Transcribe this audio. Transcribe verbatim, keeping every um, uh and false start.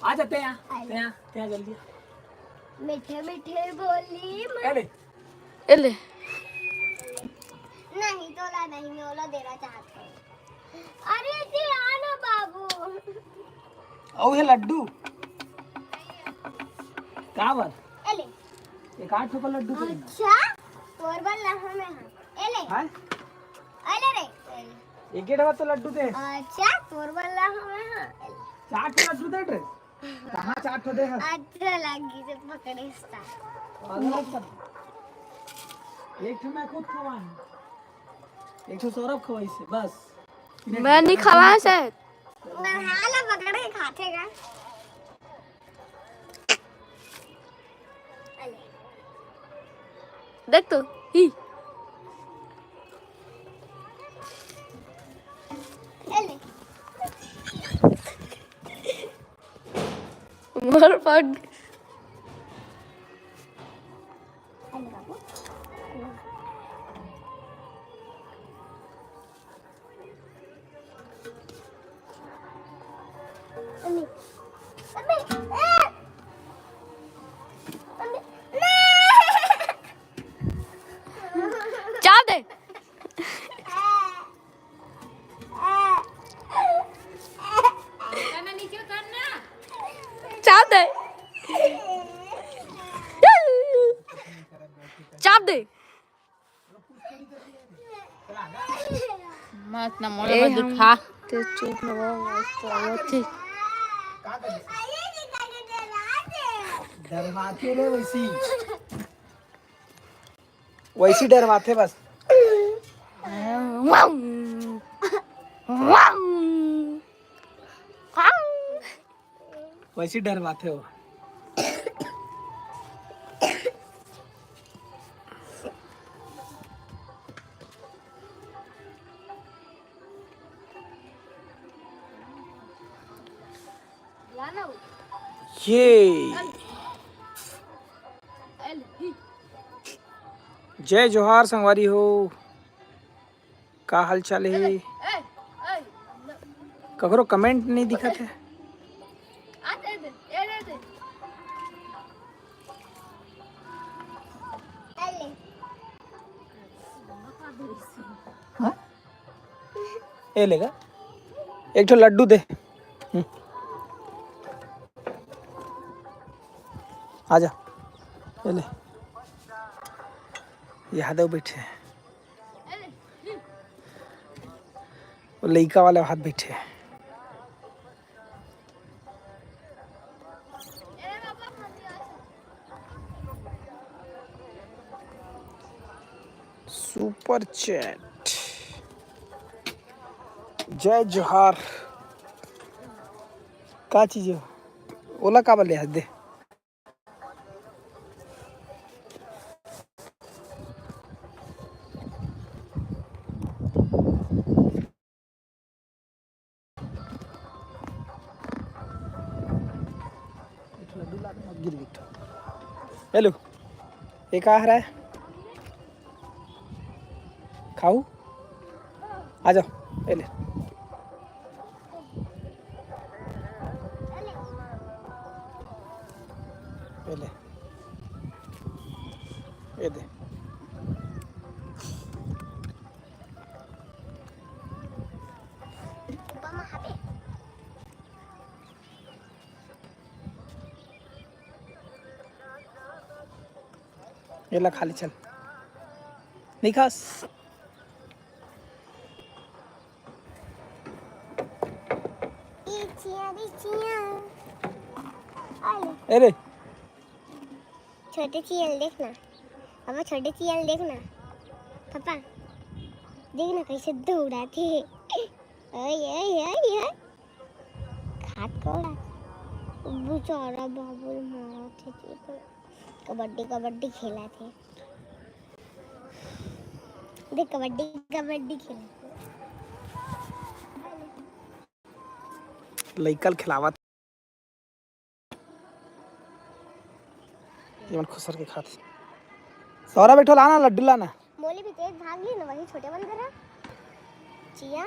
आ जाते हैं यहाँ, यहाँ, यहाँ जल्दी। मीठे मीठे बोली ए ले। ए ले। नहीं, तोला नहीं, मैं ओला देना चाहता हूँ। अरे जी, आना बाबू। ओ हे लड्डू। का बर? ए ले। एक आठ ठो लड्डू दे। अच्छा, तोर बर ला हमें हाँ। ए ले। हाँ? ए ले रे। एक डेढ़ बार तो लड्डू दे। अच्छा, तोर बर ला हमें हाँ। ए ले। चार ठो लड्डू दे रे। कहाँ चार ठो दे है? अच्छा लगी से पकड़े सा। पागल है सब। एक ठो मैं खुद खवाए। एक ठो सौरभ खवाई से, बस। मैं नहीं खवाए से। मैं हाला पकड़े खाते का। देख तो, ही। मोर पग। चाप दे। चाप दे। चाप दे। मत ना मोला ए, मत हम दिखा। ते चुप रहो, मस्त रहो, ठीक। डरवाथे रे वैसी। वैसी डरवाथे बस। वैसी डरवाथे हो। ये जय जोहार संगवारी हो, का हाल चाल हे? ककरो कमेंट नहीं दिखत हे। हाँ? ए लेगा, एक ठो लड्डू दे। हम्म। आजा, ए ले। यादव बैठे हैं, वो लइका वाले हाथ बैठे हैं। सुपर चैट, जय जोहार। का चीज हे? ओला का बोले? दे। हेलो, ये का हरे? खाऊ, आ जाओ, ये ले, ये ले, ये दे। ये ला खा ले, चल। नहीं खास। ए रे। छोटे चियल देख ना। पापा, छोटे चियल देख ना। पापा, देख ना कैसे दौड़ाथे। ओए, ओए, ओए, ओए। खात कोड़ा। बेचारा बाबू मारत हे, देख। कबड्डी, कबड्डी खेलत हे। देख, कबड्डी, कबड्डी खेलत हे। लइका ल खिलावत। ये मन खुसर के खात। सौरा बैठो, लाना लड्डू लाना। मोली भी तेज भाग ली ना, वही छोटे बन कर चिया।